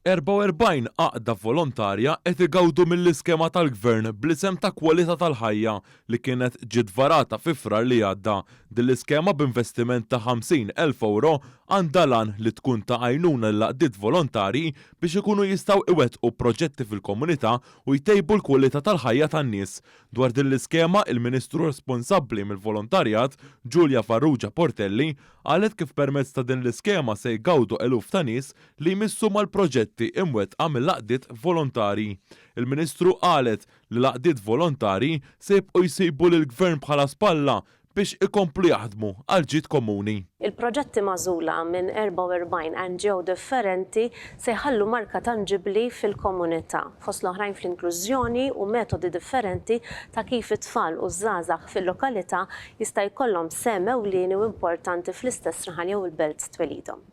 44 għaqda volontarja qed igawdu mill-iskema tal-Gvern bl-isem ta' Kwalità tal-Ħajja li kienet ġiet varata fi Frar li għadda. Din l-iskema b'investiment ta' 50,000 ewro għandha l-għan li tkun ta' għajnuna lill-għaqdiet volontarji biex ikunu jistgħu iwettqu proġetti fil-komunità u jtejbu l-kwalità tal-ħajja tan-nies. Dwar din l-iskema, il-Ministru responsabbli mill-Volontarjat, Julia Farrugia Portelli, qalet kif permezz ta' din l-iskema se jgawdu eluf ta' nies li jmissu mal-proġetti imwettqa mill-għaqdiet volontarji. Il-Ministru qalet li l-għaqdiet volontarji se jibqgħu jsibu lill-Gvern bħala spalla biex ikomplu jaħdmu għall-ġid komuni. Il-proġetti magħżula minn 44 NGO differenti se jħallu marka tanġibbli fil-komunità, fost l-oħrajn fl-inklużjoni u metodi differenti ta' kif it-tfal u ż-żgħażagħ fil-lokalità jista' jkollhom sehem ewlieni u importanti fl-istess raħal jew il-belt twelidhom.